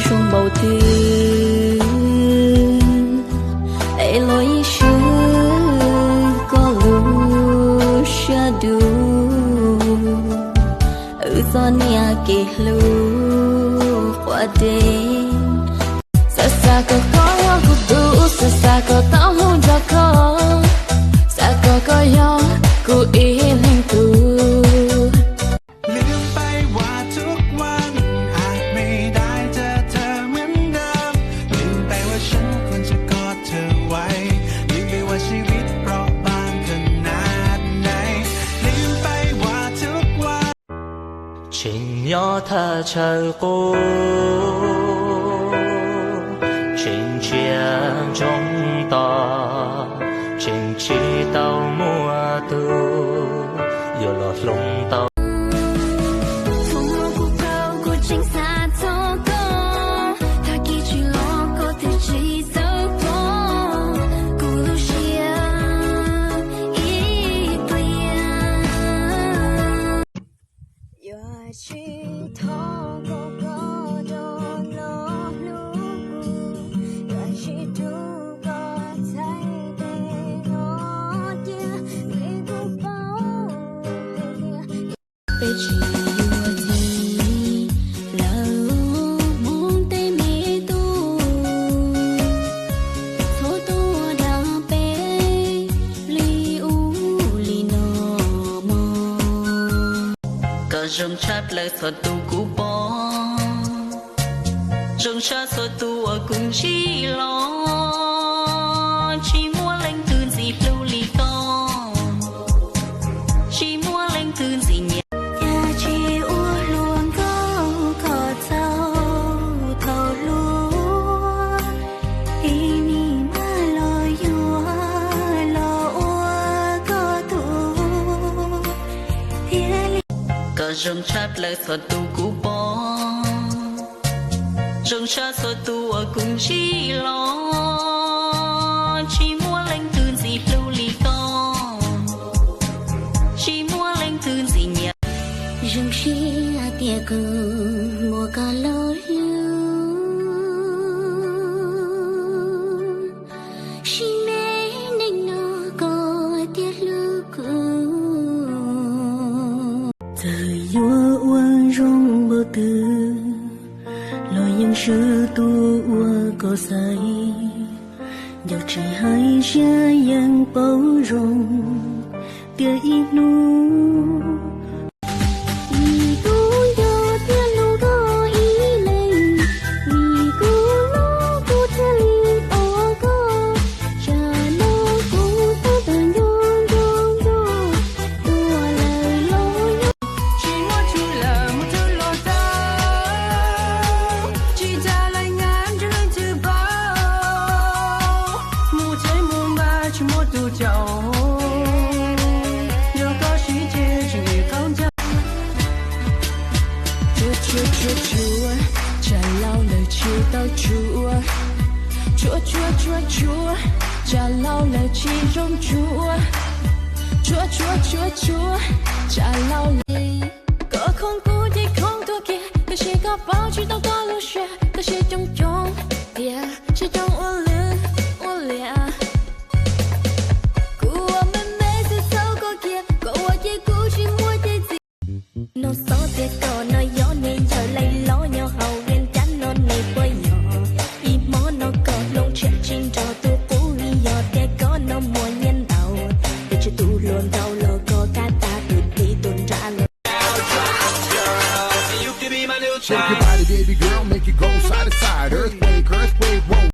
Zoo npaum twg es los yeej swb koj lub siab dub. Wb txoj niag kev hlub quav dej. Xav xav kom koj yog kuv tus, xav xav kom tau hlub nrog koj, xav kom koj yog kuv ib leeg tug. ลืมไปว่าทุกวัน Tseem nyob thaj chaw qub, tseem ntsia ntsoov tos, tseem tsis tau muaj tus yuav los hloov tau. Txhua hnub kuv kaum kuv tseem xav txog koj, tag kis tsis los koj twb tsis txawj pom kuv lub siab ib pliag. Yuav tsis thov kom koj rov los hlub kuv, yuav tsis rub koj txhais tes no cia, vim kuv paub tias peb tsis yuav txij lawm, mus tej me tub, txhob tuaj dag peb li ub li no mog. Koj zoo tshaj plaws txhua tus kuv pom, zoo tshaj txhua tus uas kuv ntsib los, tsis muaj leej twg ntxim hlub li koj, tsis muaj leej twg ntxim nyiam. Cas tsis ua hluas nkauj koj txaus thaum hluas, ib nim maj los yuav los ua koj tus thiaj li. Koj zoo tshaj plaws txhua tus kuv pom, zoo tshaj txhua tus uas kuv ntsib los, tsis muaj leej twg ntxim hlub li koj, tsis muaj leej twg ntxim nyiam. Zoo siab tias kuv muaj koj los hlub, sim neej neeg no koj tiag hlub kuv. Txawm yuav ua zoo npaum twg los yeej swb tus uas koj xaiv, nco tsis hais siab yeej paub zoo tias ib hnub. Vim kuv nco tias hlub koj ib leeg, vim kuv hlub kuv thiaj li ua koj, tsam no kuv tab tom nco nco nco, tuaj lawm los nyob. Tsis muaj tswv lawm mus twg los tau, tsis tas lawm nyab ntsib leej twg paub, mus tsev mus npaj tsis muaj tus caum, yog koj sib ceg tsis nqis qhov ncauj. Tsuag tsuag tsuag tsuag, tsam laus lawm tsis tau tsuag. Tsuag tsuag tsuag tsuag, tsam laus lawm tsis zoo tsuag. Tsuag tsuag tsuag tsuag, tsam laus lawm. Koj khoom kuv ces khoom tuag kiag, tab sis koj paub tsis tau koj lub siab, tab sis coob coob tiag, tsis coob ua lwj ua liam. Kuv ua me me xwb txhaum koj kiag, koj ua ces kuv tsis muaj ces txiv. Nug xov tias koj no yog niag yawg laij lob nyob hauv Vias Cas no ne puas yog? Ib hmo no koj hloov tshiab tsis nrog tus qub, yog tias koj no muaj nyiaj ntau, pes tsawg tus hluas nraug los koj kab tag tus tib tus nrab los. Shake your body, baby girl, make it go side to side. Earthquake, earthquake, whoa.